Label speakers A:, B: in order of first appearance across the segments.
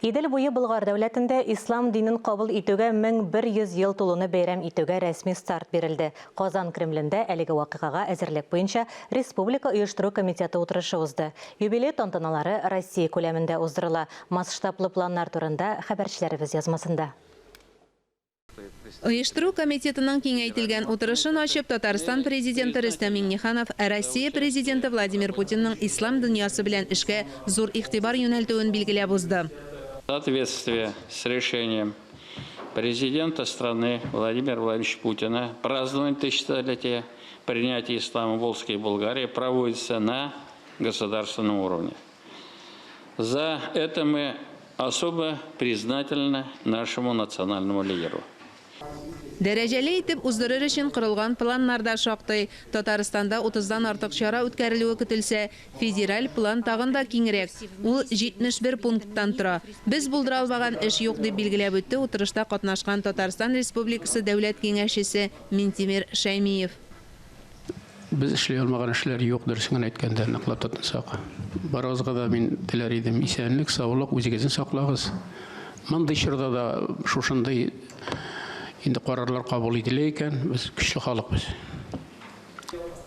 A: Идел буе Болгар дәүләтендә ислам динен кабул итүгә 1100 ел тулуны бәйрәм итүгә рәсми старт бирелде. Казан Кремлендә әлеге вакыйгага әзерлек буенча республика оештыру комитеты утырышы узды. Юбилей тантаналары Россия күләмендә уздырыла. Масштаблы планнар турында хәбәрчеләребез язмасында.
B: Оештыру комитетының киңәйтелгән утырышын ачып, Татарстан Президенты Рөстәм Миңнеханов Россия Президенты Владимир Путинның ислам дөньясы белән эшкә зур игътибар юнәлтүен билгеләп узды.
C: В соответствии с решением Президента страны Владимира Владимировича Путина празднование тысячелетия принятия ислама в Волжской Булгарии проводится на государственном уровне. За это мы особо признательны нашему национальному лидеру.
B: Дәрәҗәле итеп уздырыр өчен корылган планнар да шактый. Татарстанда утыздан артык чара үткәрелүе көтелсә, федераль план тагын да киңрәк, ул 71 пункттан тора. Без булдыра алмаган эш юк, дип билгеләп үтте утырышта катнашкан Татарстан Республикасы Дәүләт Киңәшчесе Минтимер Шәймиев.
D: Без эшли алмаган эшләр юк, дөресен генә әйткәндә, ныклап тотынсак. Барыгызга да мин теләр идем исәнлек, саулык, үзегезне саклагыз. Мондый чорда да шушындый инде карарлар кабул ителә икән, без көчле халык без.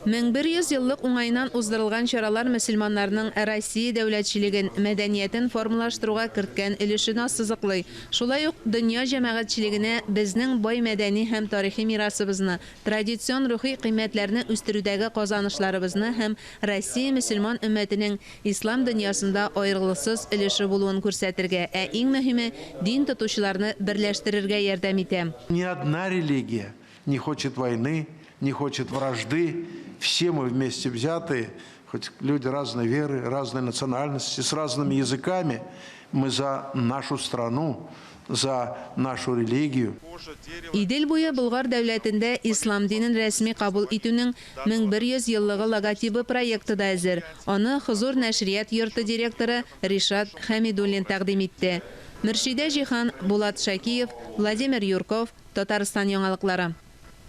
B: 1100 еллык уңаеннан уздырылган чаралар мөселманнарның Россия дәүләтчелеген, мәдәниятен формалаштыруга керткән өлешен ассызыклый, шулай ук дөнья җәмәгатьчелегенә безнең бай мәдәни һәм тарихи мирасыбызны, Традицион рухи кыйммәтләрне үстерүдәге казанышларыбызны һәм Россия мөселман өммәтенең ислам дөньясында аерылгысыз өлеше булуын күрсәтергә, ә иң мөһиме, дин тотучыларны берләштерергә ярдәм итә.
E: Ни одна религия не хочет войны, не хочет вражды. Все мы вместе взятые, хоть люди разной веры, разной национальности, с разными языками, мы за нашу страну, за нашу религию.
B: Идел буе Болгар дәүләтендә ислам динен рәсми кабул итүнең 1100 еллыгы логотибы проекты да әзер. Аны Хозур нәшрият йорты директоры Ришат Хәмидуллин тәкъдим итте. Мөршидә Җиһан, Булат Шакиев, Владимир Юрков, Татарстан яңалыклары.